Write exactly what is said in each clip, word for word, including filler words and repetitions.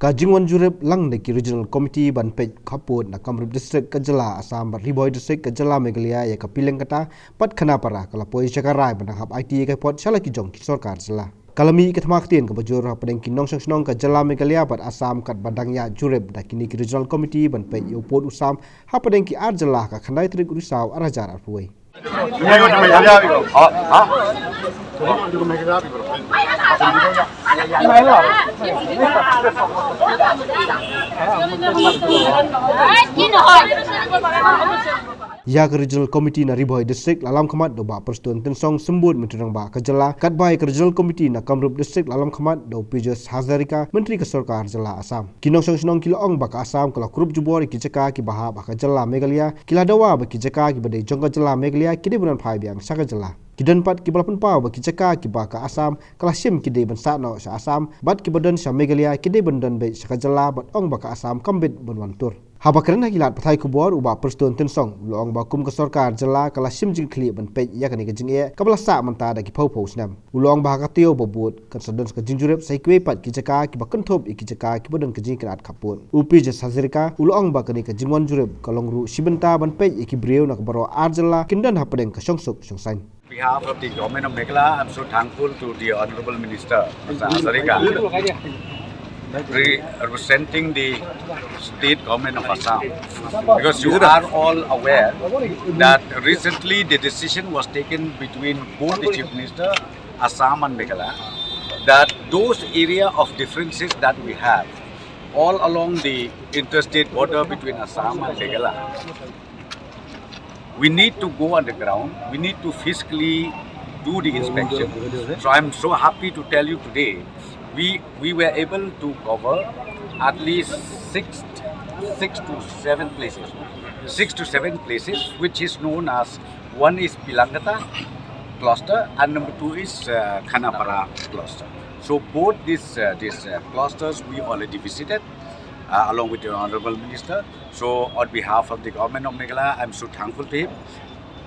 Ka jingwan jurip lang da ki Regional Committee ban peit khappud na Kamrup District ka jylla Assam bad Ri Bhoi District ka jylla Meghalaya ïa ka Pileng Kata bad Khanapara ka la poi sha ka rai ban dang hap aiti ïa ka pud sha la ki jong ki sorkar jylla. Ka la mih ka thma ktien kaba jur hapdeng ki nongshong shnong ka jylla Meghalaya bad Assam katba dang ïa jurip da kine ki Regional Committee ban peit ïa u pud u sam hapdeng ki ar jylla ha ka khyndai tarik u Risaw ar hajar arphew wei. Ïa ka Regional Committee na Ri Bhoi District la lam khmat da u Bah Prestone Tynsong, Symbud Myntri Rangbah ka jylla, katba ïa ka Regional Committee na Kamrup District la lam khmat da u Piyush Hazarika, Myntri ka Sorkar Jylla Assam. Ki nongshong shnong ki la ong ba ka Assam ka la kurup jubor ïa ki jaka kiba hap ha ka jylla Meghalaya, ki la dawa ba ki jaka kiba dei jong ka jylla Meghalaya ki dei ban wan phai biang sha ka jylla. Ki don pat kiba la pynpaw ba ki jaka kiba ka Assam ka la shim ki dei ban sah noh sha Assam, bad kiba don sha Meghalaya ki dei ban don beit sha ka jylla, bad ong ba ka Assam kam bit ban wan tur. Haba kren ha ki lad pathai khubor, u Bah Prestone Tynsong u la ong ba kum ka sorkar jylla ka la shim jingkhlieh ban peit ïa kane ka jingeh kaba la sah mynta da ki phew phew snem. U la ong ba ha ka taïew ba bud kan sa don ka jingjurip sa ïa kiwei pat ki jaka kiba kynthup ïa ki jaka kiba don ka jingïakynad khappud. U Piyush Hazarika u la ong ba kane ka jingwan jurip ka long ruh shi bynta ban peit ïa ki briew na ka baroh ar jylla kin don hapdeng ka shongsuk shongsaiñ. On behalf of the Government of Meghalaya, I'm so thankful to the Honorable Minister, Mister Hazarika, re-, representing the state government of Assam. Because you are all aware that recently the decision was taken between both the Chief Minister, Assam and Meghalaya, that those area of differences that we have all along the interstate border between Assam and Meghalaya, we need to go on the ground. We need to physically do the inspection. So I'm so happy to tell you today, we, we were able to cover at least six, six to seven places. Six to seven places, which is known as, one is Pileng Kata cluster, and number two is, uh, Khanapara cluster. So both these, uh, these, uh, clusters we already visited, uh, along with the Honorable Minister. So on behalf of the Government of Meghalaya, I'm so thankful to him.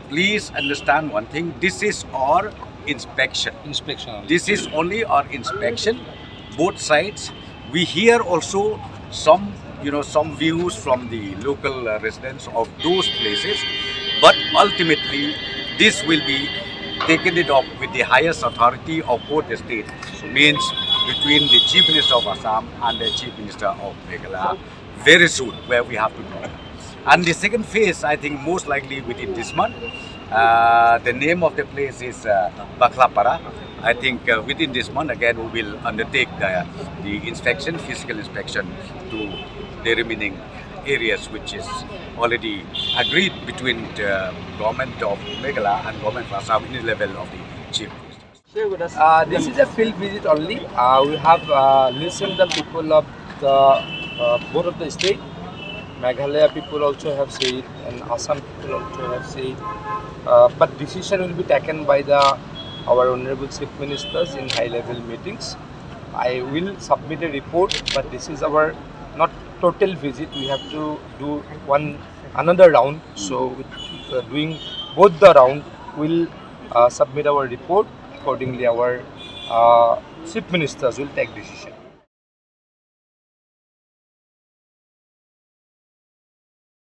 Please understand one thing. This is our inspection. Inspection only. This is only our inspection. Both sides. We hear also some, you know, some views from the local, uh, residents of those places. But ultimately, this will be taken it up with the highest authority of both the states. Means between the Chief Minister of Assam and the Chief Minister of Meghalaya very soon, where we have to do. And the second phase, I think most likely within this month. Uh, the name of the place is, uh, Bakhlapara. I think, uh, within this month, again, we will undertake the, the inspection, physical inspection to the remaining areas, which is already agreed between the government of Meghalaya and government of Assam in the level of the chief. Uh, this is a field visit only. Uh, we have, uh, listened the people of the, uh, both of the state. Meghalaya people also have said, and Assam people also have said. Uh, but decision will be taken by the, our honorable chief ministers in high level meetings. I will submit a report, but this is our not total visit. We have to do one another round. So, with, uh, doing both the round, we'll, uh, submit our report. Accordingly, our, uh, chief ministers will take decision.